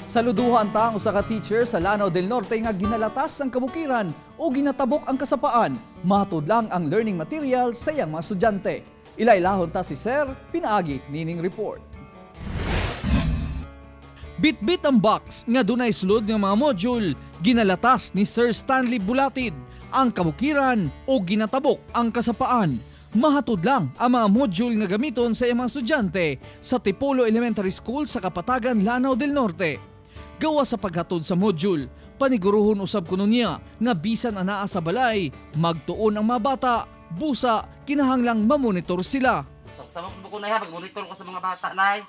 Saluduhan ta ang usa ka teacher sa Lanao del Norte nga ginalatas ang kabukiran o ginatabok ang kasapaan. Matud lang ang learning material sa iyang mga estudyante. Ilailahon ta si Sir pinaagi nining report. Bitbit ang box nga dunay sulod nga mga module, ginalatas ni Sir Stanley Bulatid ang kabukiran o ginatabok ang kasapaan. Mahatod lang ang mga module nga gamiton sa iyang mga estudyante sa Tipolo Elementary School sa Kapatagan, Lanao del Norte. Gawa sa paghatod sa module, paniguruhon usab kuno niya nga bisan anaa sa balay, magtuon ang mga bata, busa kinahanglang mamonitor sila. Sa ko na pag monitor ko sa mga bata, nay.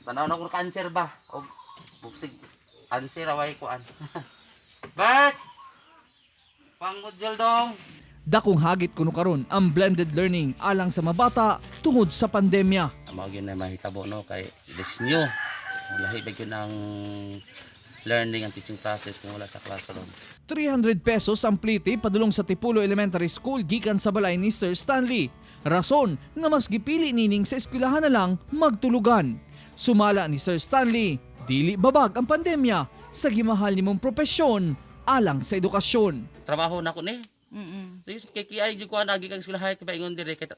Tanaw na ko cancer ba? O buksig cancer away ko an. Bert! Pang module dong. Dakong hagit kuno karon ang blended learning alang sa mga bata tungod sa pandemya. Mao gyud na mahitabo, no, kay this new. Lahi ba gyud ang learning and teaching process kung wala sa classroom. 300 pesos ang plite padulong sa Tipulo Elementary School gikan sa balay ni Sir Stanley. Rason nga mas gipili nining sa eskwelahan na lang magtulugan. Sumala ni Sir Stanley, dili babag ang pandemya sa gimahal nimong propesyon alang sa edukasyon. Trabaho na ko ni. So kay kay jud ko agi kang eskwelahan kay baingon dire kay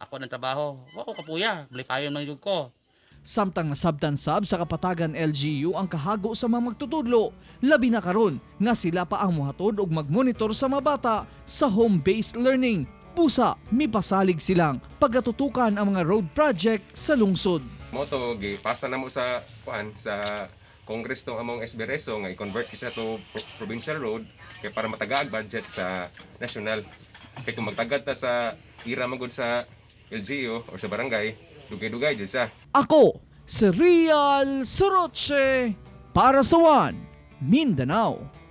ako ng trabaho. Wa ko kapuya, malipayon man jud ko. Samtang nasabtan sab sa Kapatagan LGU ang kahago sa mga magtutudlo, labi na karon nga sila pa ang mohatod og magmonitor sa mga bata sa home-based learning. Busa, mipasalig silang pagkatutukan ang mga road project sa lungsod. Mao to gipasa na mo sa kuan sa Congress tong among SB Reso nga i-convert siya to provincial road kay para matagaag budget sa national. Kay kung magtagad ta sa ira magud sa LGU or sa barangay, dugay-dugay jud siya. Ako, si Real Soroche, para sa One, Mindanao.